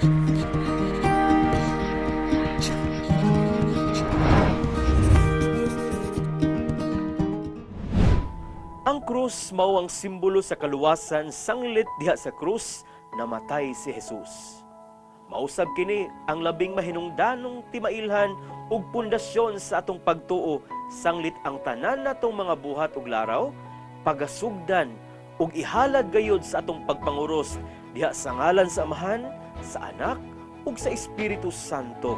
Ang krus mao ang simbolo sa kaluwasan sanglit diha sa krus namatay si Jesus. Mausab kini ang labing mahinungdanong timailhan ug pundasyon sa atong pagtuo sanglit ang tanan natong mga buhat ug laraw pagasugdan ug ihalad gayud sa atong pagpanguros diha sa ngalan sa Amahan, sa Anak ug sa Espiritu Santo.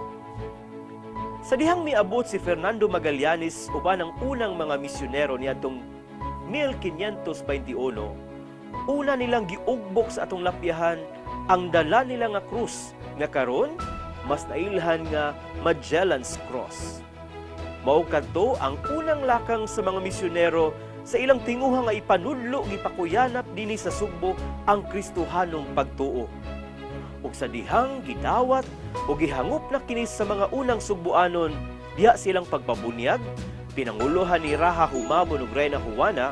Sa dihang miabot si Fernando Magallanes uban ang unang mga misyonero niadtong 1521, una nilang giugbok sa atong lapyahan ang dala nila nga krus nga karon mas nailhan nga Magellan's Cross. Mao kadto ang unang lakang sa mga misyonero sa ilang tinguha nga ipanudlo, gipakuyanap dinhi sa Sugbo ang Kristohanong pagtuo. Ug sa dihang gidawat o gihangop na kini sa mga unang Sugbuanon diha silang pagpabunyag, pinanguluhan ni Raha Humabon ug Reyna Juana,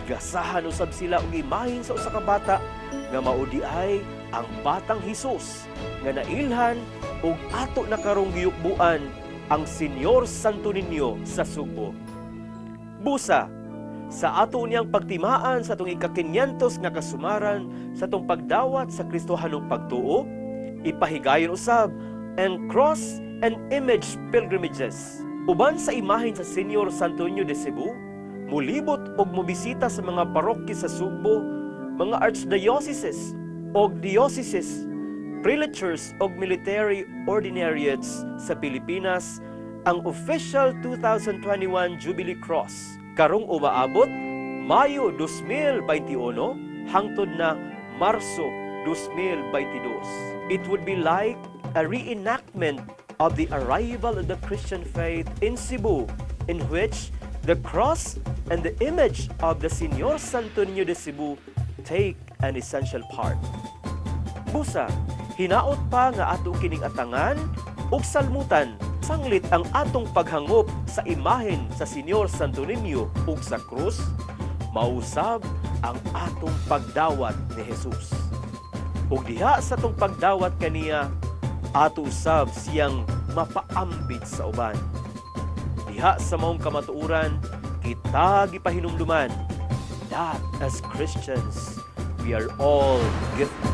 igasahan usab sila og imahen sa usa ka bata nga mao diay ang Batang Hesus nga nailhan ug ato na karong giyukbuan ang Señor Santo Niño sa Sugbo. Busa, sa ato niyang pagtimaan sa atong ika-500 nga kasumaran sa atong pagdawat sa Kristohanong pagtuo, ipahigayon usab ang cross and image pilgrimages. Uban sa imahen sa Señor Santo Niño de Cebu, mulibot og mobisita sa mga parokya sa Sugbo, mga archdioceses og dioceses, prelatures og military ordinariates sa Pilipinas ang official 2021 Jubilee Cross. Karong umaabot Mayo 2021 hangtod na Marso 2022. It would be like a reenactment of the arrival of the Christian faith in Cebu, in which the cross and the image of the Señor Santo Niño de Cebu take an essential part. Busa, hinaot pa nga ato kining atangan ug salmutan sanglit ang atong paghangop sa imahen sa Señor Santo Niño ug sa krus, mausab ang atong pagdawat ni Jesus. Ug diha sa atong pagdawat kaniya, ato usab siyang mapaambit sa uban. Diha sa maong kamatuoran, kita gipahinumduman that as Christians, we are all gifted.